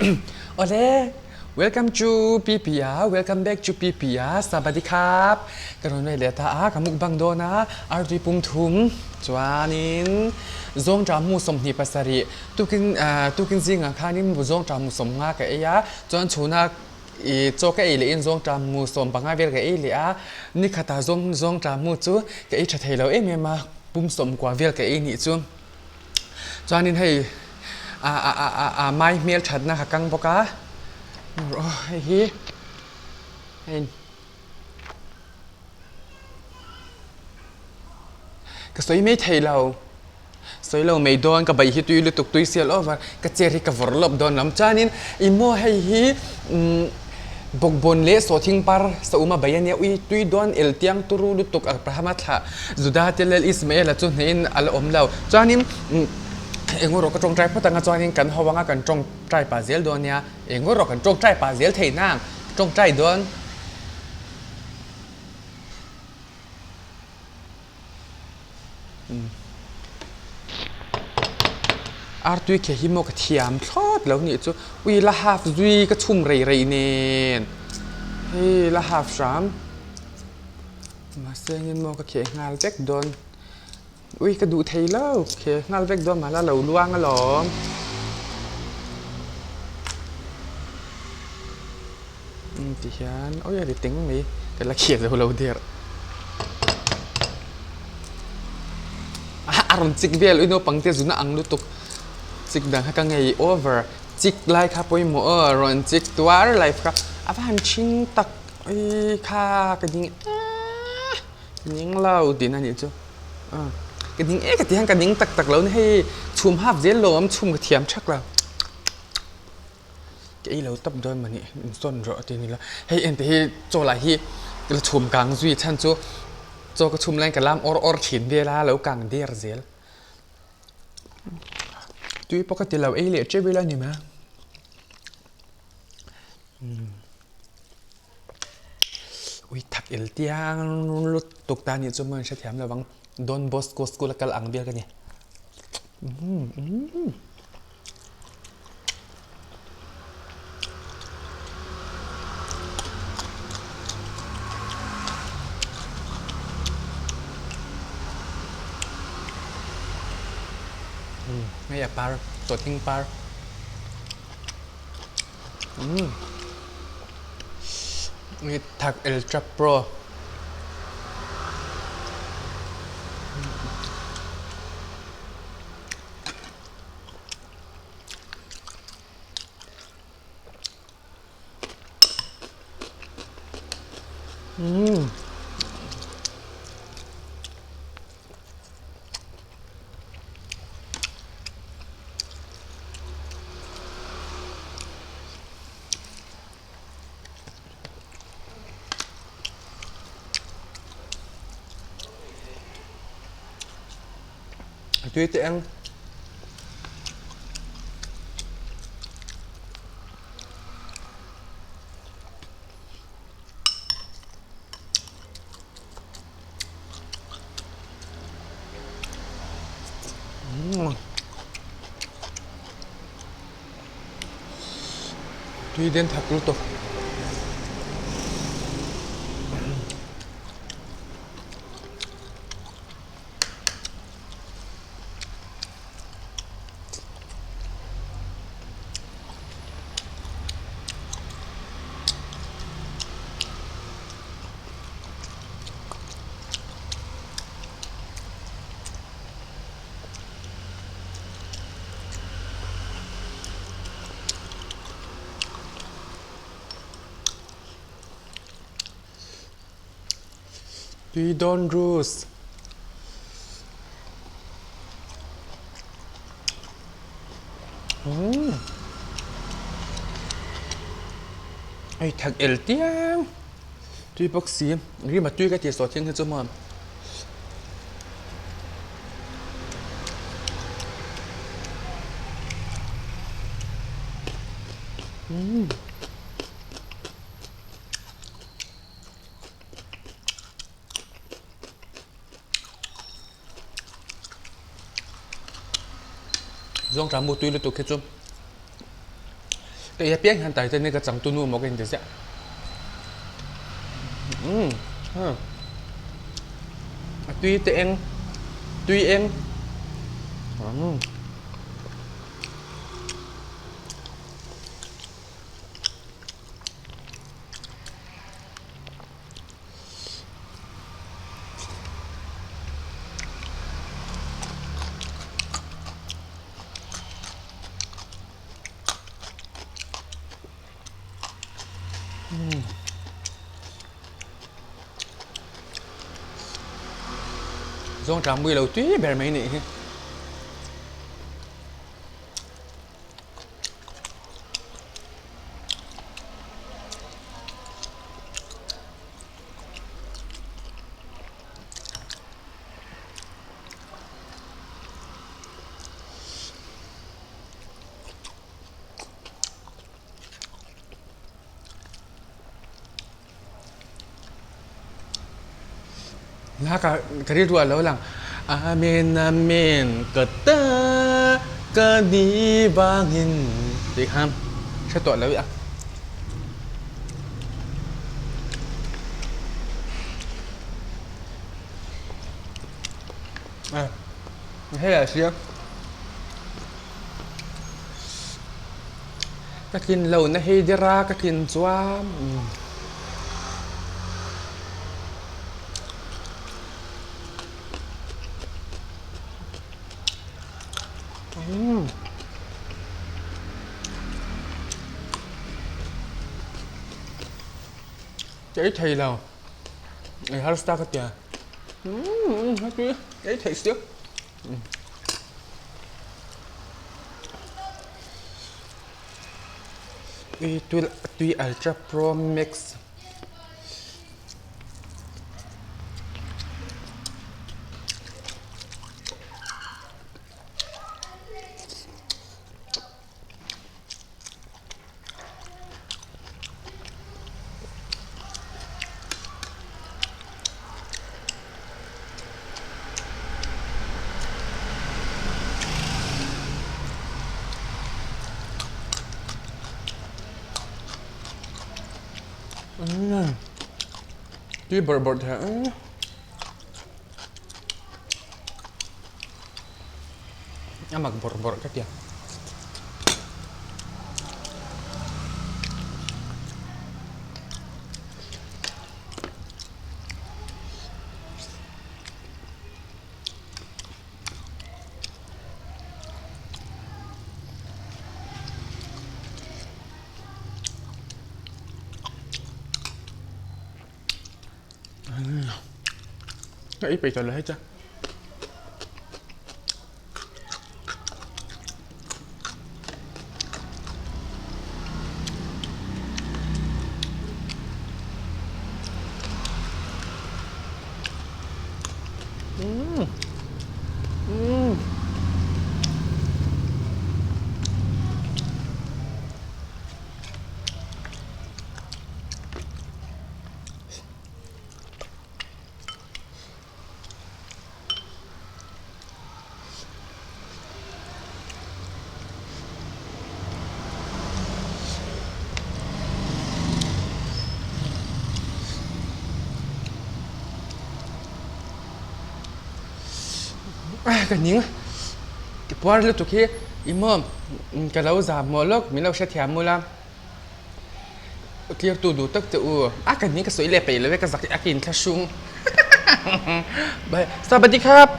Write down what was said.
Awle welcome to PPA welcome back to PPA sabadi khap ka rawn vei leh ta a ka mukbang dawn a artui pum thum chuanin zawngṭah mu 27 tukin tukin zingah khanin zawngṭah mu 50 ka ei a chuan chhuna i chaw ka ei leh in zawngṭah mu 15 vel ka ei leh a nikhatah zawng zawngṭah mu chu ka ei ṭha thei lo em em a pum 90 vel ka ei nih chu. Chuanin hei a a a a a mai hmel thatna ka kang bawk a aw hei hi hei ka sawi mai thei lo sawi lo mai dawn ka baih hi tui lutuk tui sial over ka chair hi ka vawrh lawp dawn lam chuanin ih maw hei hi umm bawkbawn leh sawhthing par saum a bei ania ui tui dawn el tiang turu lutuk Abrahama thlah Juda te lel Ismaela chu hnehin a la awm lo chuanin umm eng erawh ka tawngtai phawt anga chuanin kan ho anga kan tawngtai pah zel dawn nia eng erawh kan tawngtai pah zel thei nang tawngtai dawn. Artui khe hi maw ka thiam thlawt lo nih chu ui la half zui ka chhum rei rei nen hei la half hram mahse engin maw ka kheh nghal vek dawn ui ka duh thei lo kheh nghal vek dawn mahla lo luang alawm. Ti hian awi a ri teng mai ka la khel lo lo der a rawn chik vel ui naupang te zuna ang lutuk chik dang kha ka ngei over chik lai kha pawimawh aw rawn chik tuar lai kha a va han ṭhing tak ui kha ka ding eee ka ning lo tihna nih chu ka ding e ka ti hian ka ding tak tak lo ni hei chhum hap zel lo awm chhum ka thiam ṭhak lo. Ka ei lo tawp dawn mawni in sawn rawh a ti a ni lo. Hei ente hi chaw lah hi ka la chhum kang zui chhan chu chaw ka chhum laiin ka lam awr awr thin vel a lo kang der zel. Tui pawh ka ti lo ei leh teuh ila ni mai. Ui thak el tiang lutuk ta nih chu maw in hrethiam lo vang Don Bosco school a kal ang vel ka ni. Hei a par chawthing par. Thak Ultra Pro. A tui teh ang. Tui den thak lutuk. Tui dawn rus. Umm. Hei thak el tiang. Tui bawk si. Rima tui ka ti sawh thing hi chu maw. Umm. Zawngṭah mu tui lutuk hi chu. Kei apiang hian Titanic a changtu nu maw ka inti ziah. Umm huh a tui te eng tui eng umm. Zawng tlangbui lo tui ber mai nih hi. La ka ka rilru a lo lang Amen Amen ka ta ka ni vangin tih kha hre tawh lo i a. Hei a hria. Ka tlin lo na hei der a ka tlin chuan umm ka ei thei lo ei harsa ka tia umm ka ei thei sia. Tui tui tui ultra pro max. Tui bawrh bawrh thei ang. A mak bawrh bawrh ka tia. Ka ei peih tawh lo heta. Umm umm. Ka ning puar lutuk hi i maw ka lo zam maw lawk min lo hrethiam mul a. Clear tu duh tak che u. A ka ni ka sawi leh peih lo e ka zak a ka inthlahrung. Bye. Sabadi khap.